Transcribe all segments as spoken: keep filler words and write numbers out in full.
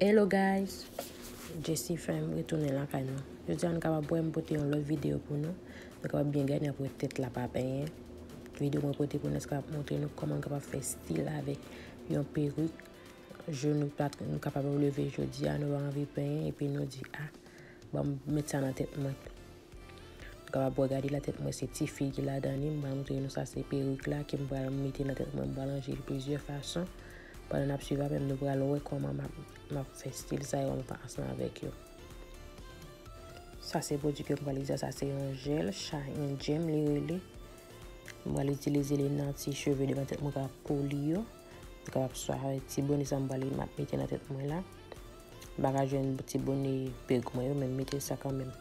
Hello guys, Jessie Femme retounen lakay nou. Jodi a nou kapab wè m pote yon lòt videyo pou nou. Nou kapab byen gade nan pou tèt la pa penyen. Videyo mwen pote pou nou se kapab montre nou kòman nou kapab fè stil avèk yon perik. Je nou pa nou kapab leve jodi a, nou pa anvi penyen epi nou di a, ban m met sa nan tèt mwen. Nou kapab wè gade la tèt mwen se ti fil ki ladan li. M pral montre nou sa se perik la ke m pral mete nan tèt mwen. M pral ranje l plizyè fason. Pandan n ap swiv avè m, nou pral wè kòman m ap, m ap fè stil sa yo ansanm avèk yo. Sa se pwodui ke m pral itilize. Sa se yon jèl, Shine Gem li rele. M pral itilize li nan ti cheve devan tèt mwen k ap poli yo. Li kapab swa avèk ti bone sa m pral m ap mete nan tèt mwen la. M pa ka jwenn ti bone perik mwen yo, men m mete sa kanmenm.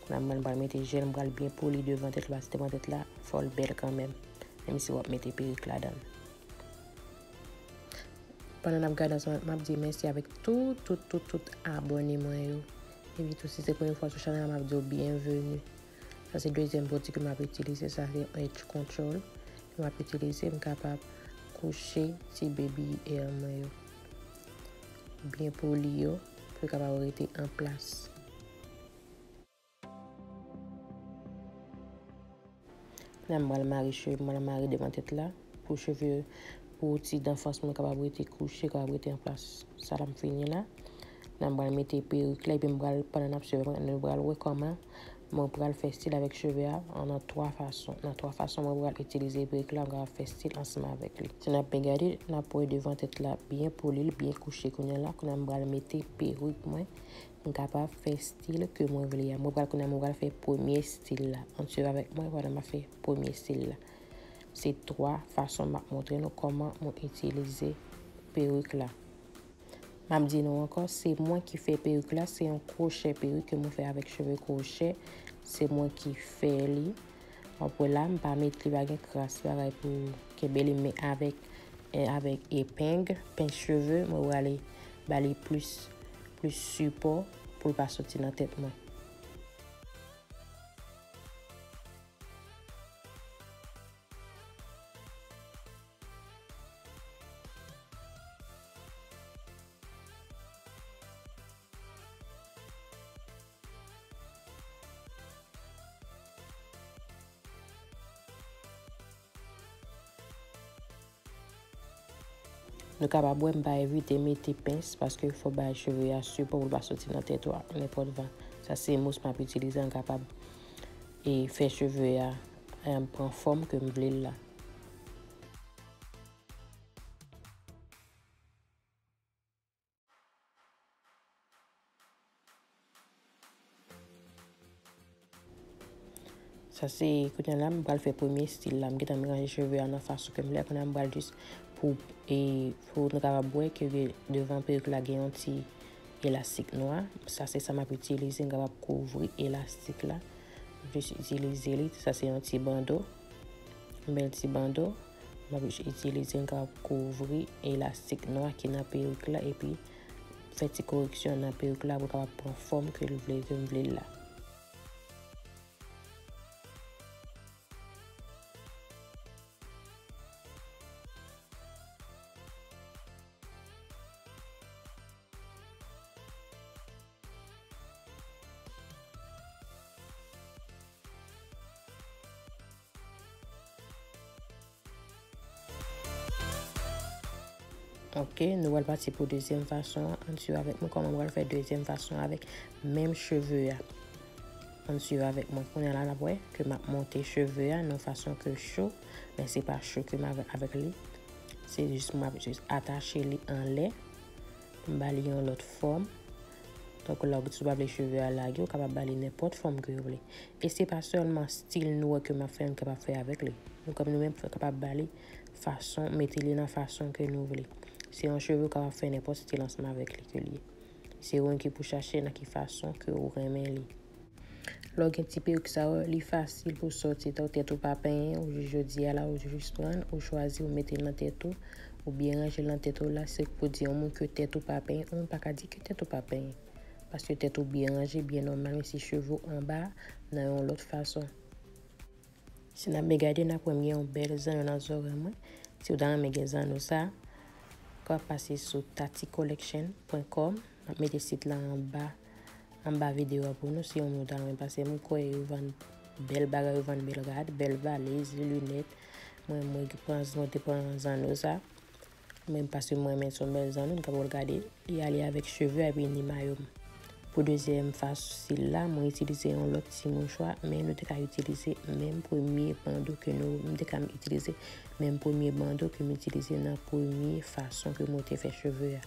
Nan mwen, m pral mete jèl, m pral byen poli devan tèt la, paske devan tèt la, fò l bèl kanmenm, menm si w ap mete perik ladan l. Pandan n ap gade ansanm, m ap di mèsi avèk tout, tout, tout, tout abòne mwen yo. Epi tou, si se premye fwa sou chanèl la, m ap di w byenveni. Sa se dezyèm pwodui ke m ap itilize, sa se Edge Control. M ap itilize, m kapab kouche ti baby hair mwen yo. Byen poli yo, pou yo kapab rete an plas. La, m pral mare cheve, m pral mare devan tèt la. Pou cheve, pou ti danfans mwen kapab rete kouche, kapab rete an plas. Sa la m fini la. La, m pral mete perik la, epi m pral, pandan n ap swiv, nou pral wè kòman mwen pral fè stil avèk cheve a, nan twa fason. Nan twa fason, mwen pral itilize perik la, m kapab fè stil ansanm avèk li. Si n ap byen gade, n ap wè devan tèt la byen poli, l byen kouche kounye a la. Kounye a, m pral mete perik mwen. M kapab fè stil ke mwen vle a. Mwen pral kounye a, mwen pral fè premye stil la. Ann swiv avèk mwen pandan m ap fè premye stil la. Se twa fason m ap montre nou kòman mwen itilize perik la. M ap di nou ankò, se mwen ki fè perik la, se yon kwochè perik ke mwen fè avèk cheve kwochè. Se mwen ki fè li. W ap wè la, m pa met li, pa gen kras bagay pou kenbe li, men avèk, eh, avèk epeng, pince cheveux, mwen prale ba li plis, plis sipò pou l pa soti nan tèt mwen. Nou kapab wè m pa evite mete pens paske fò bay cheve a sipò pou l pa soti nan tèt ou a nenpòt van. Sa se mous m ap itilize, an kapab e fè cheve a, em, pran fòm ke m vle l la. Sa se, kounye a la, m pral fè premye stil la. M gentan ranje cheve a nan fason ke m vle a. Kounye a, m pral jis pou, e, pou nou kapab wè ke gen, devan perik la gen yon ti elastik nwa. Sa se sa m ap itilize, m kapab kouvri elastik la. M jis itilize li. Sa se yon ti bando. Yon bèl ti bando. M ap jis itilize l, m kapab kouvri elastik nwa ki nan perik la epi fè ti koreksyon nan perik la pou l kapab pran fòm ke l vle, ke m vle l la. Ok, nou pral pati pou dezyèm fason an. Ann swiv avèk mwen kòman mwen pral fè dezyèm fason avèk menm cheve a. Ann swiv avèk mwen. Kounye a la, n ap wè ke m ap monte cheve a nan fason ke cho, men se pa cho ke m avè, avèk li. Se jis mwen ap jis atache li anlè. M ba li yon lòt fòm. Donk, lè w, si w pa vle cheve a lage, ou kapab ba li nenpòt fòm ke w vle. E se pa sèlman stil nou wè ke m ap fè, nou kapab fè avèk li. Nou kòm nou menm kapab ba li fason, mete li nan fason ke nou vle. Se yon cheve ou kapab fè nenpòt stil ansanm avèk li ke l ye. Se ou menm ki pou chache nan ki fason ke ou renmen li. Lè w gen ti perik sa yo, li fasil pou sòti, tankou tèt ou pa penyen, ou jis jodi a la, ou jis pran, ou chwazi, ou mete l nan tèt ou, ou byen ranje l nan tèt ou la, se pou di yon moun ke tèt ou pa penyen, yon moun pa ka di ke tèt ou pa penyen. Paske tèt ou byen ranje, byen nòmal, men se cheve w anba nan yon lòt fason. Si n ap byen gade, n ap wè m gen yon bèl zanno nan zòrèy mwen. Si w ta renmen gen zanno sa, Ou ka pase sou tati collection point com. M ap mete sit la anba, anba videyo a pou nou. Si yon moun ta renmen pase, m kwè yo vann bèl bagay, yo vann bèl rad, bèl valiz, linèt. Mwen, mwen pran, mwen te pran zanno sa. Mwen, paske mwen renmen se yon bèl zanno, nou kapab gade. Li ale avèk cheve a, epi ni mayo m. Pou dezyèm fas stil la, mwen itilize yon lòt ti mouchwa, men nou te ka itilize menm premye bando ke nou, m te ka itilize menm premye bando ke m itilize nan premye fason ke mwen te fè cheve a.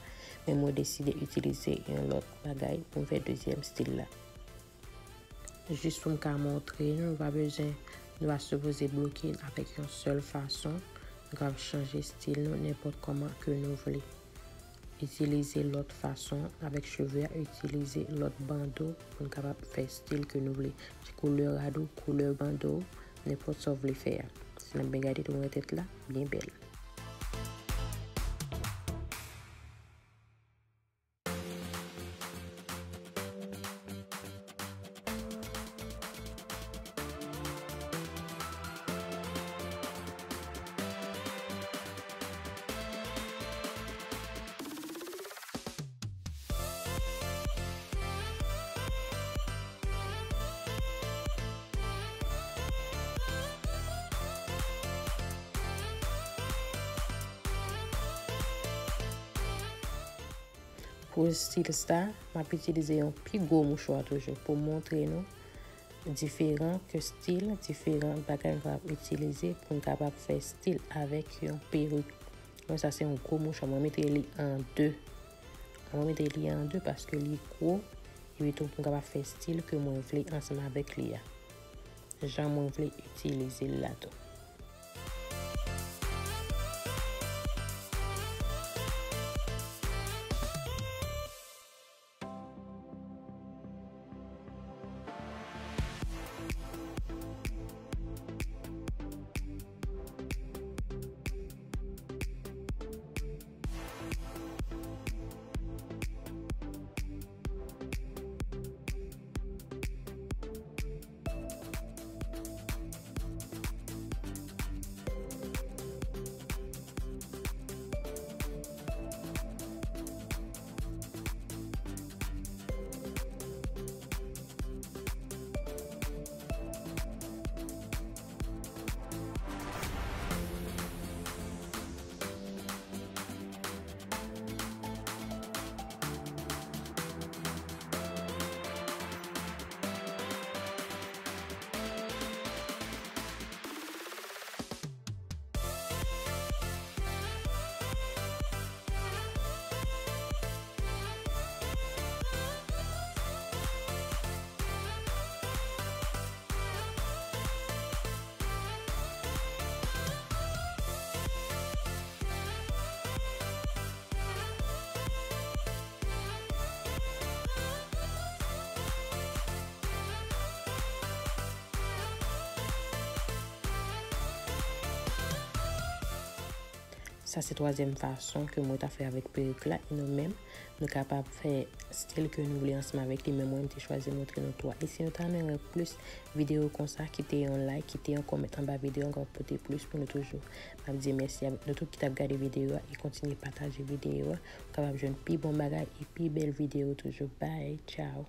Men mwen deside itilize yon lòt bagay pou m fè dezyèm stil la. Jis pou m ka montre nou, nou pa bezwen, nou pa sipoze bloke avèk yon sèl fason. Nou kapab chanje stil nou nenpòt kòman ke nou vle. Itilize lòt fason avèk cheve a, itilize lòt bando pou n kapab fè stil ke nou vle. Koulè rad ou, koulè bando, nenpòt sa w vle fè a. Si n ap byen gade, tou mwen tèt la, byen bèl. Pou stil sa, m ap itilize yon pi gwo mouchwa toujou pou montre nou diferan ke stil, diferan bagay nou kapab itilize pou n kapab fè stil avèk yon perik. Mwen, sa se yon gwo mouchwa, mwen mete li an de. Mwen mete li an de paske li gwo, epi tou pou m kapab fè stil ke mwen vle ansanm avèk li a. Jan mwen vle itilize l la tou. Sa se twazyèm fason ke mwen ta fè avèk perik la, e nou menm, nou kapab fè stil ke nou vle ansanm avèk li, men mwen, m te chwazi montre nou twa. E si nou ta renmen wè plis videyo konsa, kite yon like, kite yon kòmantè anba videyo an, k ap pote plis pou nou toujou. M ap di mèsi avèk nou tout ki t ap gade videyo a e kontinye pataje videyo a. Ou kapab jwenn pi bon bagay e pi bèl videyo toujou. Bye, ciao.